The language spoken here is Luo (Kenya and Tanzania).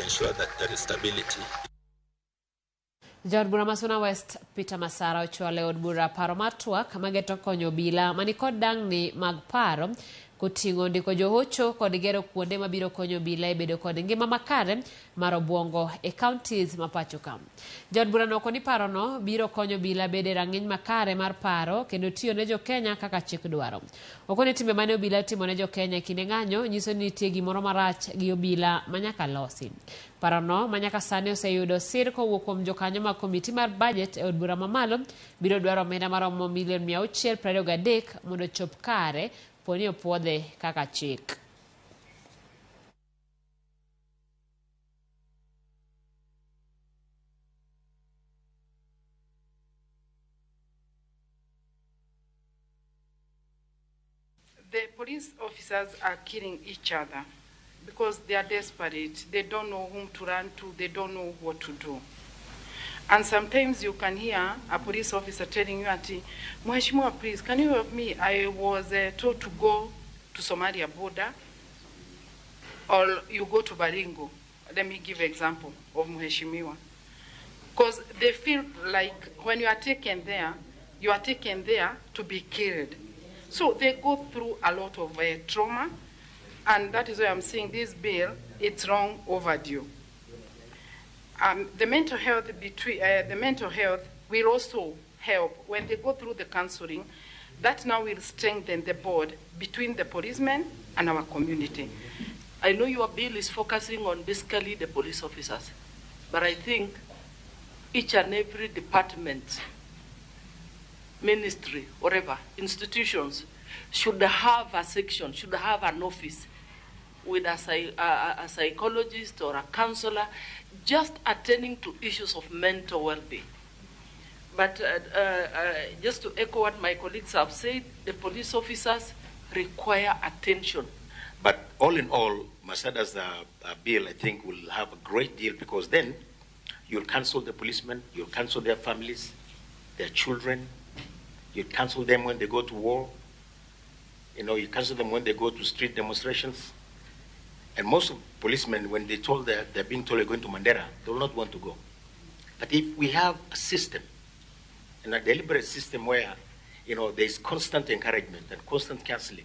ensure that there is stability. Jaod bura ma Suna West Peter Masara ochwalo e od bura paro mar twak mageto konyo obila manikod dang'ni mag paro koting'o ndiko johocho kod gero kuonde mabiro konyo obila e bedo kod ngima makare mar obuongo e counties ma pacho ka. Jaod burano okoni parono biro konyo obila bedo e rang'iny makare mar paro kendo tiyo ne jokenya kaka chik dwaro. Okoni timbe mane obila otimo ne jokenya e kinde ng'anyo nyiso ni nitie gimoro marach gi obila manyaka losi. Parono manyaka sani oseyudo sir kowuok kuom jokanyo mag komiti mar budget e od bura mamalo biro dwaro omenda maromo milion 623 mondo ochop kare poni opuodhe kaka chik. The police officers are killing each other because they are desperate. They don't know whom to run to. They don't know what to do. And sometimes you can hear a police officer telling you, Auntie, Mheshimiwa, please, can you help me? I was told to go to Somalia border, or you go to Baringo. Let me give example of Mheshimiwa. Because they feel like when you are taken there, you are taken there to be killed. So they go through a lot of trauma, and that is why I'm saying this bill, it's long overdue. The mental health between, the mental health will also help when they go through the counseling. That now will strengthen the bond between the policemen and our community. I know your bill is focusing on basically the police officers, but I think each and every department, ministry, whatever, institutions should have a section, should have an office with a psychologist or a counselor just attending to issues of mental well-being. But just to echo what my colleagues have said, the police officers require attention. But all in all, Masada's bill, I think, will have a great deal, because then you'll counsel the policemen, you'll counsel their families, their children, you counsel them when they go to war, you counsel them when they go to street demonstrations. And most of policemen, when they told that they're being told they're going to Mandera, they will not want to go. But if we have a system, and a deliberate system where, there's constant encouragement and constant counseling,